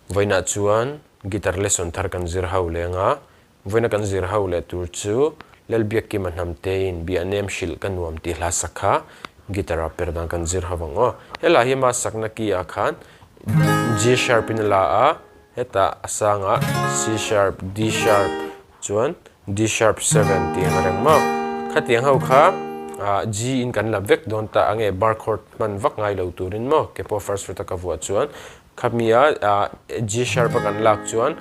Vawiinah chuan guitar lesson thar kan zir ho leng a, vawiina kan zir ho leh tur chu Lalbiakkima hnamtein biahnem hrilh ka nuam tih hla sak kha guitar ah per dan kan zir ho ang aw. Helai hi ma sakna key ah khan G sharp in a la a, hetah a sangah C sharp, D sharp chuan D sharp 7 tih ang reng maw. Khatiang ho kha G in kan la vek dawn ta ange bar chord hman vak ngai lo turin maw ke pawh first fret a ka vuah chuan Khami a G sharp a kan lak chuan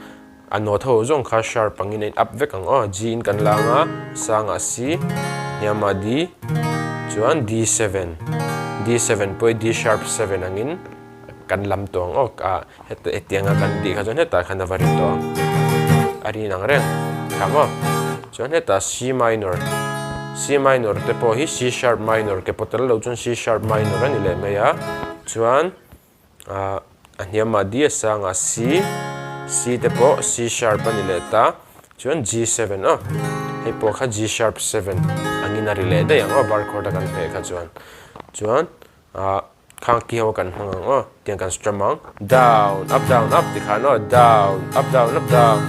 a note ho zawng kha sharp angin a in up vek ang aw. G in kan lang a, sangah C, hniamah D, chuan D7, D7 pawh hi D sharp 7 angin kan lam tawh ang aw. Ah heta hetianga kan tih kha chuan hetah khan a va ri tawh ang. A ri inang reng kha maw. Chuan hetah C minor, C minor te pawh hi C sharp minor ke pawh tel lo chuan C sharp minor a ni leh mai a. Chuan a hniamah D a sangah C, C te pawh C sharp a ni leh ta, chuan G7 aw, hei pawh kha G sharp 7 angin a ri leh daih ang aw bar chord a kan hmeh kha chuan, chuan ah khang ki ho kan hmang ang aw tiang kan strum ang down up down up ti khan aw down up down up down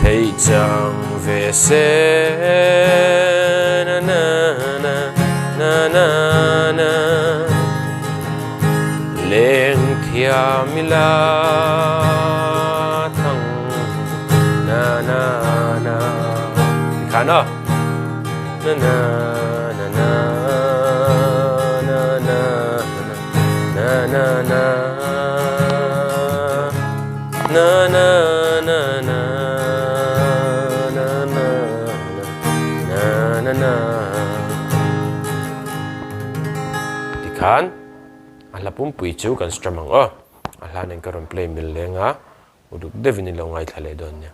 theih chang ve se na na na na na na. Leng thiam ila thang na na na tikhan aw na na na na na na na na na na na na na na na na na na Tikhan a hla pumpui chu kan strum ang aw. A hla nen ka rawn play mil leng a, uluk deuhin i lo ngaithla leh dawn nia.